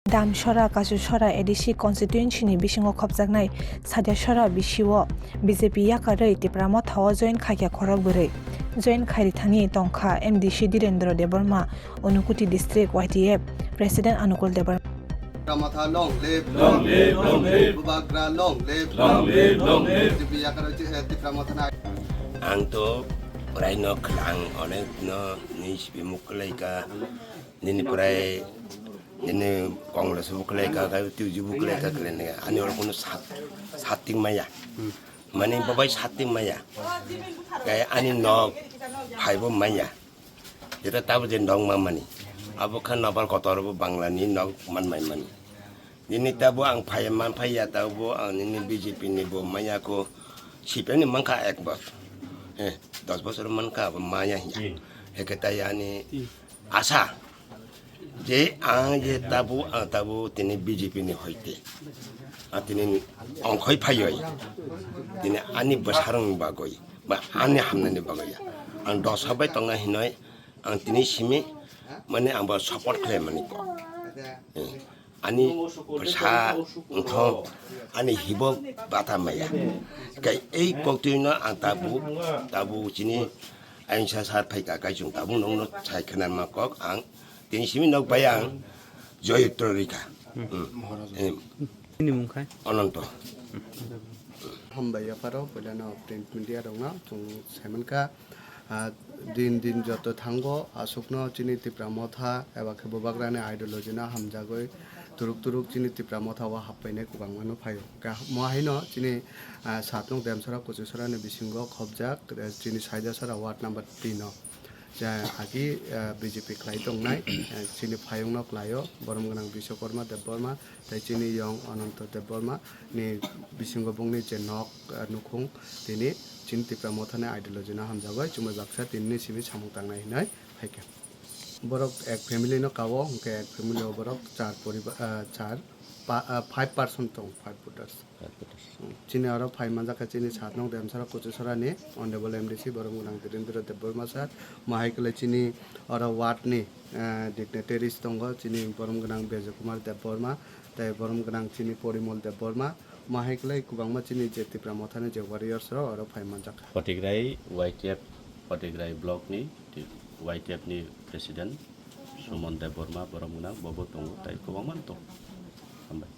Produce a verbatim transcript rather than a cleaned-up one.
Damsora, Kachusora A D C constituency ni bisingo khopjaknai Sadiasora bisio B J P yakarwi Tipra Motha o join khaikha khorok bwrwi. Join khairi thani tongkha M D C Dhirendra Debbarma, Unakoti District Y T F President Anukul Debbarma. Tipra Motha long live, long live, long live. Bubagra long live, long live, long live. B J P yakarwi, eh, Tipra Motha na. Ang to prai no khwlang onek no ni sibi muk kwlai ka. Nini prai, nini Congress bo kwlai ka, ka, T J bo kwlai ka, kwlai nai. Ani oro kunu sat, sat ting maya. Mani babai sat ting maya. Kai ani nok phai bo maya. Jeta tabo je nok ma mani. Abo kha nobar kotor bo Bangla ni nok man mai mani. Nini tabo ang phai man phai ya tabo ang nini B J P ni bo maya ko C P M ni mankha ek bosor. Eh, dos bosor mankha abo maya hiya. Heke tai ani asa je ang je tabo, ang tabo tini B J P ni hoite. Ang tini ongkhoi phaioi. Tini ani bwsarang bagoi, ba ani hamnani bagoi ya. Ang dosa bai tongna hinoi ang tini simi mane ang bo support khlai mani ko. Eh, ani bwsa wngkho ani hibo bata maya. Kai ei koktwino ang tabu, tabu chini Aingsa sar phaika kai chwng tabuk nokno sai khwnanma kok ang tini simi nok bai ang joyitro rikha. Hmm. Hmm. Em. Nini mung khai? Ananto. Hambai yapharo puilano print media rokno chwng saimankha, ah, din din joto thango aswkno chini Tipra Motha eba khe Bubagrani ideology no hamjagwi turuk turuk chini Tipra Motha o happainai kwbangma no phaio. Ka-, mo haino chini, ah, satnok Demsora Kuchusora ni bisingo khobjak, eh, chini Saidasora ward number tin o. Ja, agi, ah, B J P khlai tongnai, eh, chini phayungno khlaio, borom gwnang Biswakarma Debbarma, tei chini yong Ananto Debbarma ni bisingo bongni je nok, ah, nukhung tini chini Tipra Mothani ideology no hamjagwi chumui baksa tinini simi samung tangnai hinwi phaikha. Borok ek family no kao, hwnkhe ek family o borok char poriba-, ah, char pa-, ah, five person tong, five voters. Five voters. Chini oro phai manjakha chini satnok Demsora Kuchusora ni Honorable M D C borom gwnang Dhirendra Debbarma sir. Mahai kwlai chini oro ward ni, ah, dignitaries tongo, chini borom gwnang Bejo Kumar Debbarma, tei borom gwnang chini Porimol Debbarma. Mahai kwlai kwbangma chini je Tipra Mothani je warriors rok oro phai manjakha. Patigrai Y T F, Patigrai block ni Y T F ni president Suman Debbarma borom gwnang bobo tongo, tei kwbangma tongo. Hambai.